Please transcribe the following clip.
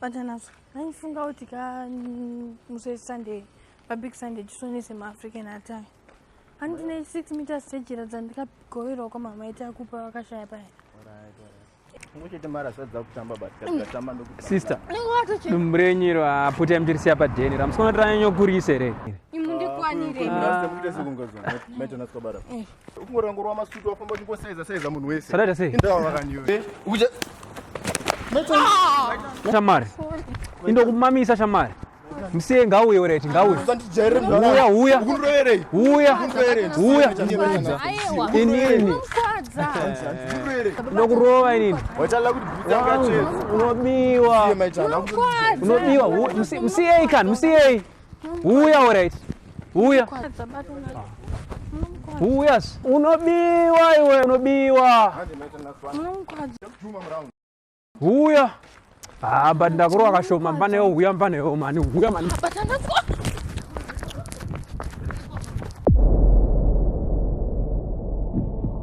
Batanazo. Ndandifunga kuti ka musi weSunday pabig Sunday tisonese maAfrican attire. Handine 6 meters sejira dzandikagoverwa kwamama ita kupa vakashaya paya. Ungochete mara sadza kutamba but katamba ndokuti. Sister. Dumbu renyu iro aputai muchirisiya padheni ramusikuona kuti ranyanyokurisa here? Imundikwanire. Muite sekungazo. Maita natswa bara. Ukungorangorwa masutu wafamba uchingosaiza saiza munhu wese. Sadaita sei? Indawa vakanyiwe. Ukucha Shamari. Indokumamisa shamari. Musiye ngauye ureti ngauye. Usandijairire mudhara. Uya uya. Ukundiroverei? Uya. Ukundiroverei? Uya. Aiwa. Inini. Munomukwadza. Ukundiroverei? Ndokurova inini. Wachala kuti bhutsu yanga yatsvedza. Unobiwa. Iye maitana. Munomukwadza. Unobiwa. Musiyei kani musiyei. Uya alright. Uya. Mukwadza, Batanazo. Uya. Unobiwa iwe unobiwa. Munomukwadza. Uya. Ah, but ndakurova kashoma mbaneyo uya mbaneyo mani uya mani. Batanazo.